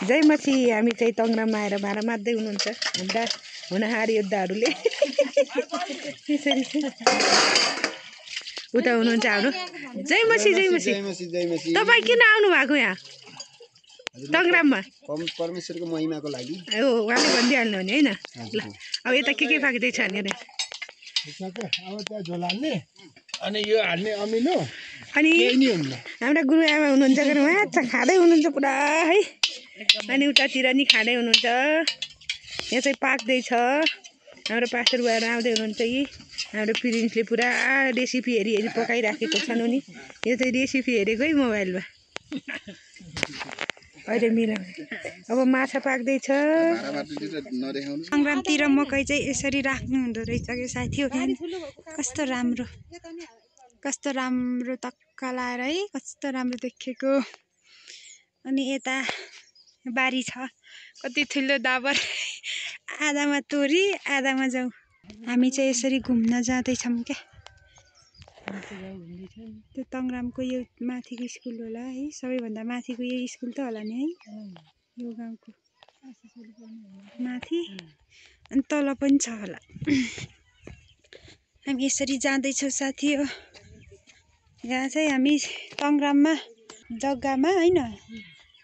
जय मसी हामी चाहिँ तङ्ग्राममा आएर भाडा मार्दै हुनुहुन्छ हाम्रा हुनहार योद्धाहरूले त्यसरी उता हुनुहुन्छ हाम्रो जय मसी जय मसी तपाईँ किन आउनु भएको यहाँ तङ्ग्राममा परमेश्वरको महिमाको लागि हो उहाँले भनिदिइहाल्नु भने होइन ल अब यता के पाक्दैछ भने अनि यो हाल्ने अमिलो अनि हाम्रा गुरुआमा हुनुहुन्छ के माछा खाँदै हुनुहुन्छ पुरा है अनि उतातिर नि खाँदै हुनुहुन्छ यहाँ चाहिँ पाक्दैछ हाम्रो पास्टर भएर आउँदै हुनुहुन्छ कि हाम्रो प्रिन्सले पुरा रेसिपी हेरी हेरी पकाइराखेको छन् उनी यो चाहिँ रेसिपी हेरेको है मोबाइलमा अहिले मिलाउने अब माछा पाक्दैछ सङ्क्रान्तिर मकै चाहिँ यसरी राख्नु हुँदो रहेछ कि साथी हो कस्तो राम्रो टक्क लाएर है कस्तो राम्रो देखेको अनि यता बारी छ कति ठुलो डाबर आधामा तोरी आधामा जाऊ हामी चाहिँ यसरी घुम्न जाँदैछौँ क्या त्यो तङ्ग्रामको यो माथिको स्कुल होला है सबैभन्दा माथिको यो स्कुल त होला नि है यो गाउँको माथि अनि तल पनि छ होला हामी यसरी जाँदैछौँ साथी हो यहाँ चाहिँ हामी तङ्ग्राममा जग्गामा होइन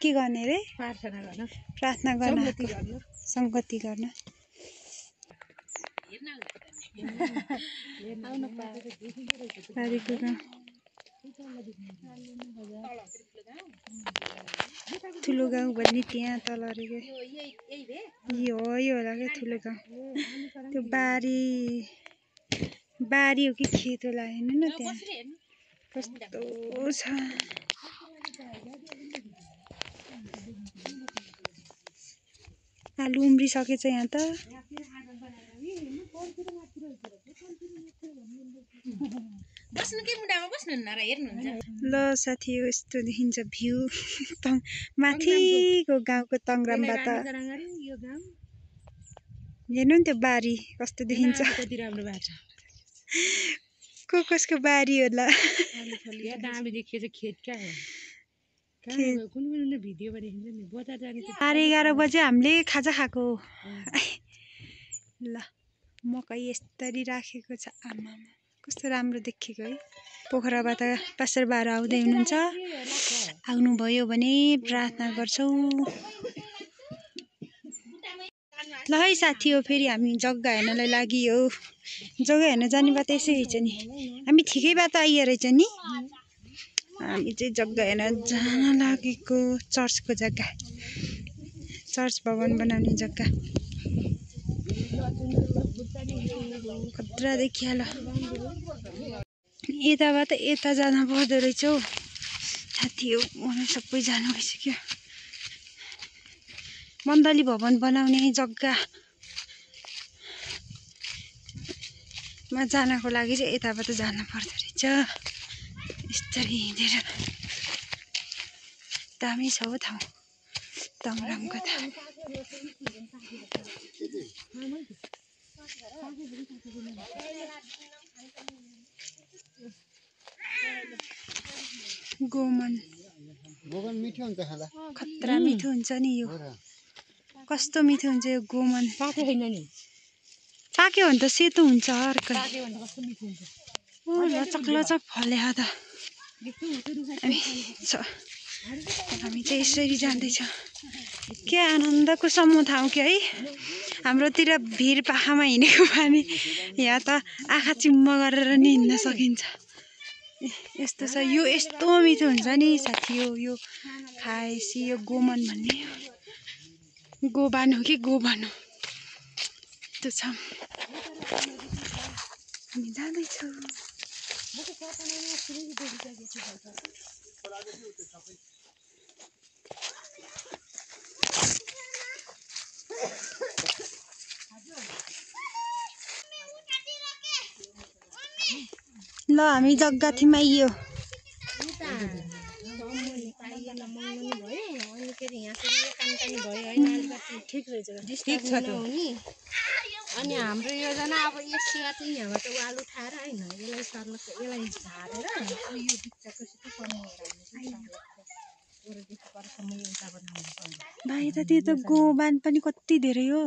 के गर्ने रे प्रार्थना गर्न सङ्गति गर्न ठुलो गाउँ भन्ने त्यहाँ तल अरे यो होला क्या ठुलो गाउँ त्यो बारी हो कि खेत होला हेर्नु न त्यहाँ कस्तो छ आलु उम्रिसकेछ यहाँ त ल साथी यस्तो देखिन्छ भ्यू माथिको गाउँको तङ्ग्रामबाट हेर्नु नि त्यो बारी कस्तो देखिन्छ कसको बारी होला 11:30 बजे हामीले खाजा खाएको ल मकै यसरी राखेको छ आमा कस्तो राम्रो देखेको है पोखराबाट पास्टर बाह्र आउँदै हुनुहुन्छ आउनुभयो भने प्रार्थना गर्छौँ ल है साथी हो फेरि हामी जग्गा हेर्नलाई लागियो जग्गा हेर्न जाने बात यसै रहेछ नि हामी ठिकै बाटो आइए रहेछ नि हामी चाहिँ जग्गा हेर्न जान लागेको चर्चको जग्गा चर्च भवन बनाउने जग्गा खतरा देखिया ल यताबाट यता जान पर्दो रहेछ हौ साथी हो सबै जानु भइसक्यो मण्डली भवन बनाउने जग्गामा जानको लागि चाहिँ यताबाट जानु पर्दो रहेछ यसरी हिँडेर दामी छ हौ ठाउँ तङ्ग्रामको त गोमन मिठो हुन्छ खाँदा खतरा मिठो हुन्छ नि यो कस्तो मिठो हुन्छ यो गोमन पाक्यो भने त सेतो हुन्छ अर्कै लचक लचक फल्यो त हामी चाहिँ यसरी जाँदैछौँ के आनन्दको समूह ठाउँ के है हाम्रोतिर भिर पाखामा हिँडेको पानी यहाँ त आँखा चिम्म गरेर नि हिँड्न सकिन्छ यस्तो छ यो यस्तो मिठो हुन्छ नि साथी हो यो खाएपछि यो गोमन भन्ने गोबान हो कि गोबन हो त्यो छ हामी जाँदैछौँ ल हामी जग्गा थियौँ आइयो ठिक छ त अनि हाम्रो योजना अब यसमा चाहिँ यहाँबाट वाल उठाएर हैन यसलाई सर्लक यसलाई झारेर यो बिचको सिधै पर्ने ओरदेखि परसम्म एउटा बनाउनु पर्छ भाइ त त्यो त गोबान पनि कति धेरै हो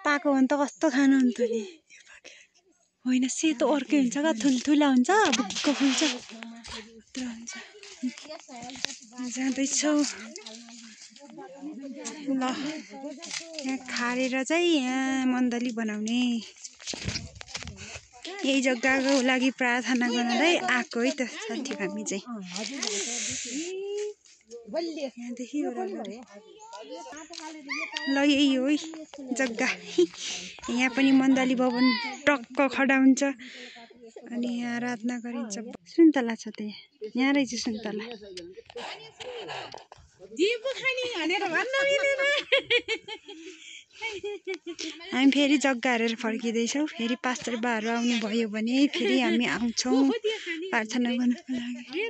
पाको भने त कस्तो खानुहुन्छ नि होइन सेतो अर्कै हुन्छ का ठुल्ठुला हुन्छ बुक्क फुल्छ हुन्छ जाँदैछौ ल यहाँ खारेर चाहिँ यहाँ मण्डली बनाउने यही जग्गाको लागि प्रार्थना गर्नलाई आएको है त साथी हामी चाहिँ यहाँदेखि ल यही हो है जग्गा यहाँ पनि मण्डली भवन टक्क खडा हुन्छ अनि यहाँ आराधना गरिन्छ सुन्तला छ त यहाँ रहेछ सुन्तला हामी फेरि जग्गा हेरेर फर्किँदैछौँ फेरि पास्टर बाहरू आउनु भयो भने फेरि हामी आउँछौँ प्रार्थना गर्नको लागि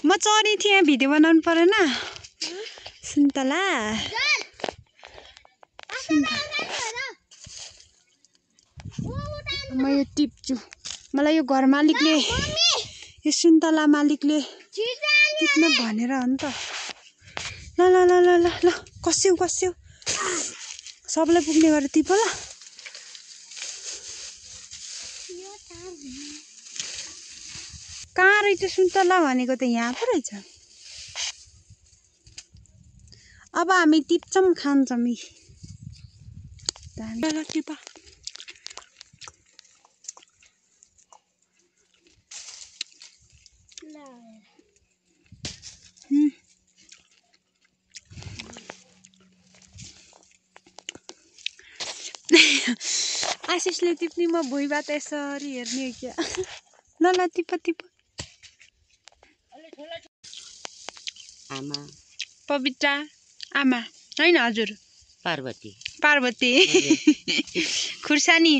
म चरी थिएँ भिडियो बनाउनु परेन सुन्तला म यो टिप्छु मलाई यो घर मालिकले यो सुन्तला मालिकले टिप्न भनेर हो नि त ल ल ल ल ल ल कस्यौ कस्यौ सबलाई पुग्ने गरेर टिप ल कहाँ रहेछ सुन्तला भनेको त यहाँ पो रहेछ अब हामी टिप्छौँ खान्छौँ ल टिप आशिषले टिप्ने म भुइँबाट यसरी हेर्ने क्या ल ल टिप टिप आमा पवित्रा आमा होइन हजुर पार्वती पार्वती खुर्सानी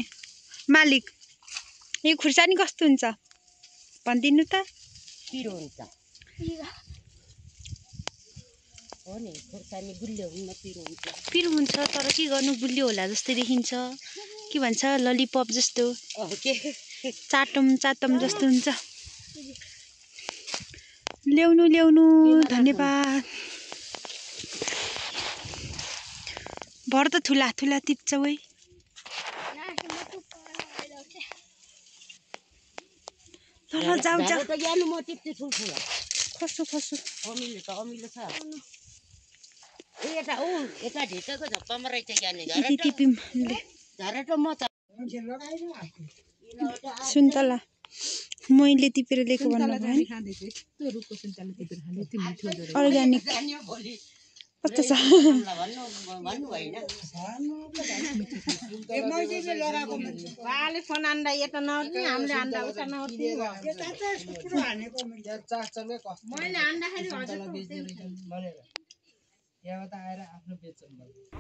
मालिक यो खुर्सानी कस्तो हुन्छ भनिदिनु त पिरो हुन्छ हो नि खुर्सानी गुलियो हुन्न पिरो हुन्छ पिरो हुन्छ तर के गर्नु गुलियो होला जस्तै देखिन्छ के भन्छ ललिपप जस्तो के चाटम चाटम जस्तो हुन्छ ल्याउनु ल्याउनु धन्यवाद भर त ठुला ठुला टिप्छौ है ल जाऊ जाऊ त जानु म टिप्छु ठुल्ठुलो खसु खसु अमिलो त अमिलो छ यता यता ढिटको झप्पामा रहेछ जाने यति टिपिम झरे त म त सुन्तला मैले टिपेर ल्याएको भन्नु भयो अर्ग्यानिक कस्तो छ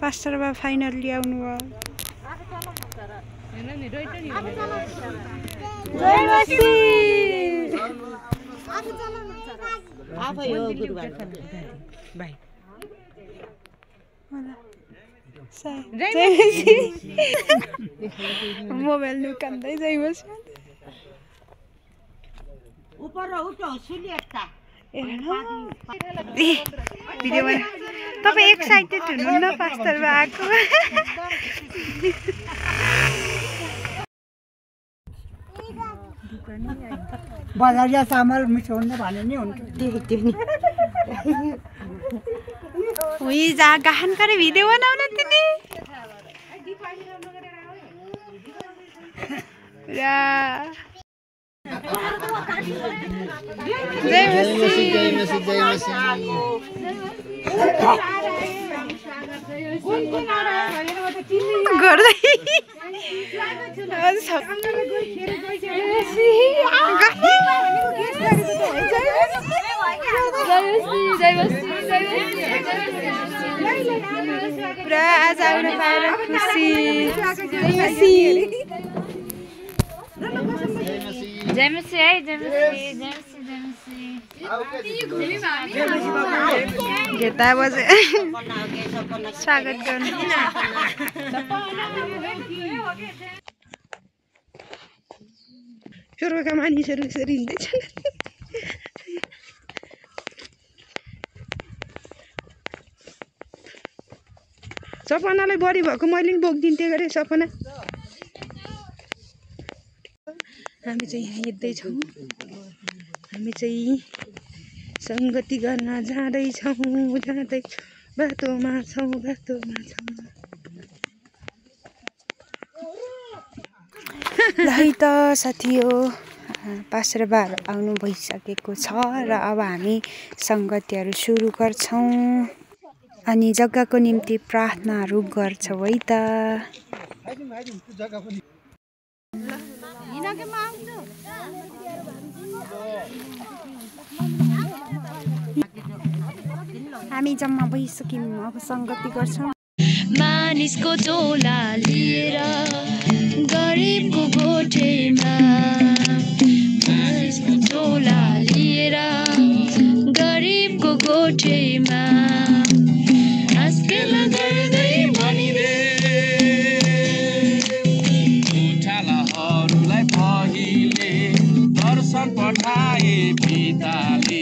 पास्टर बा फाइनली आउनु भयो मोबाइल नुकान्दै जाइबस्छ भिडियो बना तपाईँ एक्साइटेड हुनुहुन्न पास्टर आएको बजारिया चामल मिठो हुन्छ भने नि हुन्छ उही जा गाहन करे भिडियो बनाउन तिनी जय मसी जय मसी जय मसी गर्दै पुरा आज आउन पाएर खुसी जय मसी है जय मसी जय मसी घेता बजे स्वागत गर्नु स्वर्गका मानिसहरू यसरी हिँड्दैछन्। सपनालाई बढी भएको मैले पनि बोकिदिन्थेँ गरेँ सपना। हामी चाहिँ यहाँ हिँड्दैछौँ। हामी चाहिँ सङ्गति गर्न जाँदैछौँ बाटोमा छौँ। ल है त साथी हो, पास्टर बाहरू आउनु भइसकेको छ र अब हामी सङ्गतिहरू सुरु गर्छौँ अनि जग्गाको निम्ति प्रार्थनाहरू गर्छौँ है त। हामी जम्मा भइसक्यौँ, अब सङ्गति गर्छौँ। मानिसको टोला लिएर गरिबको गोठेमा, मानिसको टोला लिएर गरिबको गोठेमा आजकल गर्दै भनिदे उठालाहरूलाई पहिले दर्शन पठाए पिताले।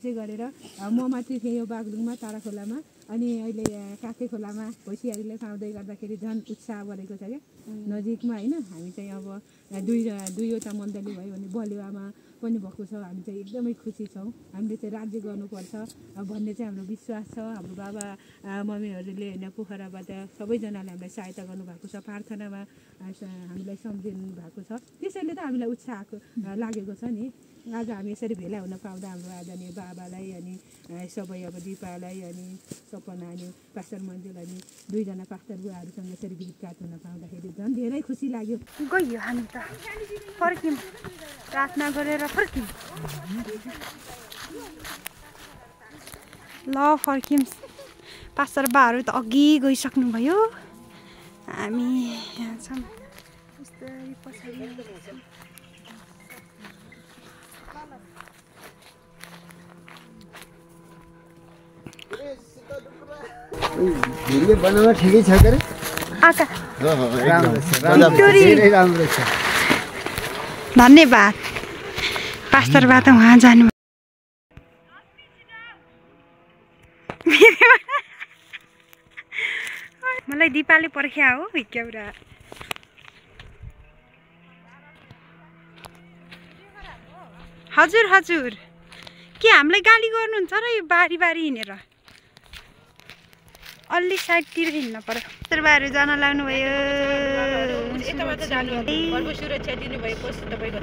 त्यसै गरेर म मात्रै थिएँ यो बागलुङमा तारा खोलामा, अनि अहिले काँक्रे खोलामा भैँसीहरूले पाउँदै गर्दाखेरि झन् उत्साह बढेको छ क्या नजिकमा होइन। हामी चाहिँ अब दुईवटा मण्डली भयो भने बलुवामा पनि भएको छ। हामी चाहिँ एकदमै खुसी छौँ। हामीले चाहिँ राज्य गर्नुपर्छ भन्ने चाहिँ हाम्रो विश्वास छ। हाम्रो बाबा मम्मीहरूले होइन पोखराबाट सबैजनाले हामीलाई सहायता गर्नुभएको छ, प्रार्थनामा हामीलाई सम्झिनु भएको छ। त्यसैले त हामीलाई उत्साह लागेको छ नि। आज हामी यसरी भेला हुन पाउँदा हाम्रो आदरणीय बाबालाई अनि सबै अब दिपालाई अनि सपना अनि पास्टर मन्जुल अनि दुईजना पास्टर बुवाहरूसँग यसरी भेटघाट हुन पाउँदाखेरि झन् धेरै खुसी लाग्यो। गयो हामी त फर्क्यौँ, प्रार्थना गरेर फर्क्यौँ। ल फर्क्यौँ। पास्टर बाहरू त अघि गइसक्नुभयो, हामी यहाँ छौँ। भिडियो बनाउन ठिकै छ के आका राम्रो छ धेरै राम्रो छ धन्यवाद पास्टरबाट उहाँ जानु मलाई दिपाले पर्ख्या हो भिक्याउरा हजुर हजुर के हामीलाई गाली गर्नुहुन्छ र यो बारी बारी हिँडेर अलि साइडतिर हिँड्न पर्यो पास्टरबाहरू जान लाग्नुभयो सुरक्षा दिनुभएकोस् तपाईँको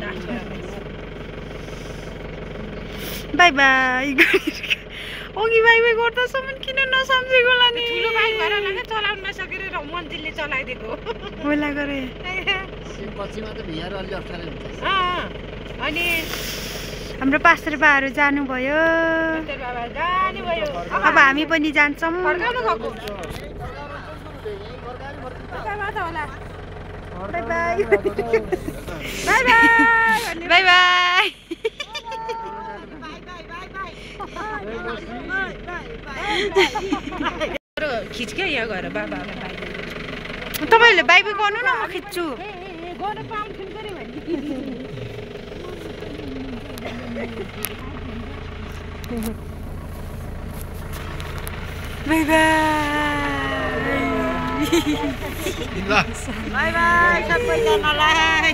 बाई बाई अघि बाई बाई गर्दासम्म किन नसम्झेको होला नि ठुलो बाइक भएर होला चलाउन नसकेर मन्दिरले चलाइदिएको होला गरे पछिमा त भिएर अलि अप्ठ्यारो हुन्छ अनि हाम्रो पास्टरबाहरू जानुभयो अब हामी पनि जान्छौँ बाई बाई बाई बाई खिच्क्या यहाँ गएर बाबालाई बाइक तपाईँहरूले बाई बाई गर्नु न म खिच्छु गर्न पाउँथ्यौँ गऱ्यो भने बाई बाई बाई बाई सबैजनालाई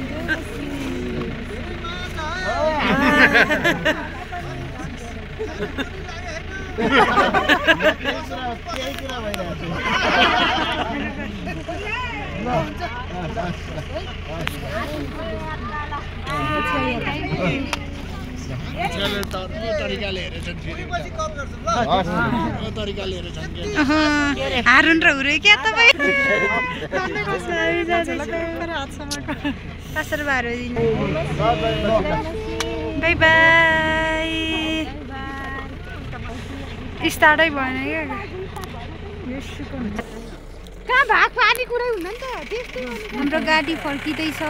हारुन र हुरे क्या तपाईँ पास्टरबाहरू बाई बाई स्टार्टै भएन क्या कहाँ भाग पानी कुरै हुन्न नि त त्यस्तै हाम्रो गाडी फर्किँदैछ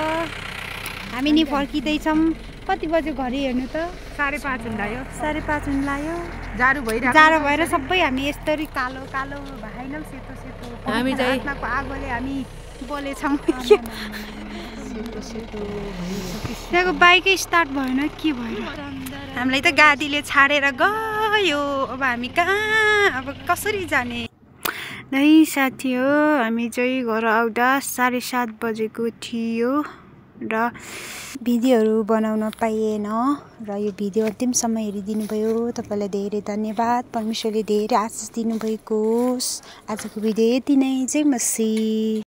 हामी नि फर्किँदैछौँ कति बजे घरि हेर्नु त 5:30 हुँदायो 5:30 हुन लाग्यो जाडो भइरहेको जाडो भएर सबै हामी यस्तरी कालो कालो भएनौँ सेतो सेतो हामी चाहिँ आत्माको आगोले हामी बोलेछौँ त्यहाँको बाइकै स्टार्ट भएन के भएर हामीलाई त गाडीले छाडेर गयो अब हामी कहाँ अब कसरी जाने नै साथी हो हामी चाहिँ घर आउँदा 7:30 बजेको थियो र भिडियोहरू बनाउन पाइएन र यो भिडियो अन्तिमसम्म हेरिदिनु भयो तपाईलाई धेरै धन्यवाद परमेश्वरले धेरै आशिष दिनुभएको होस् आजको भिडियो यति नै जय मसी।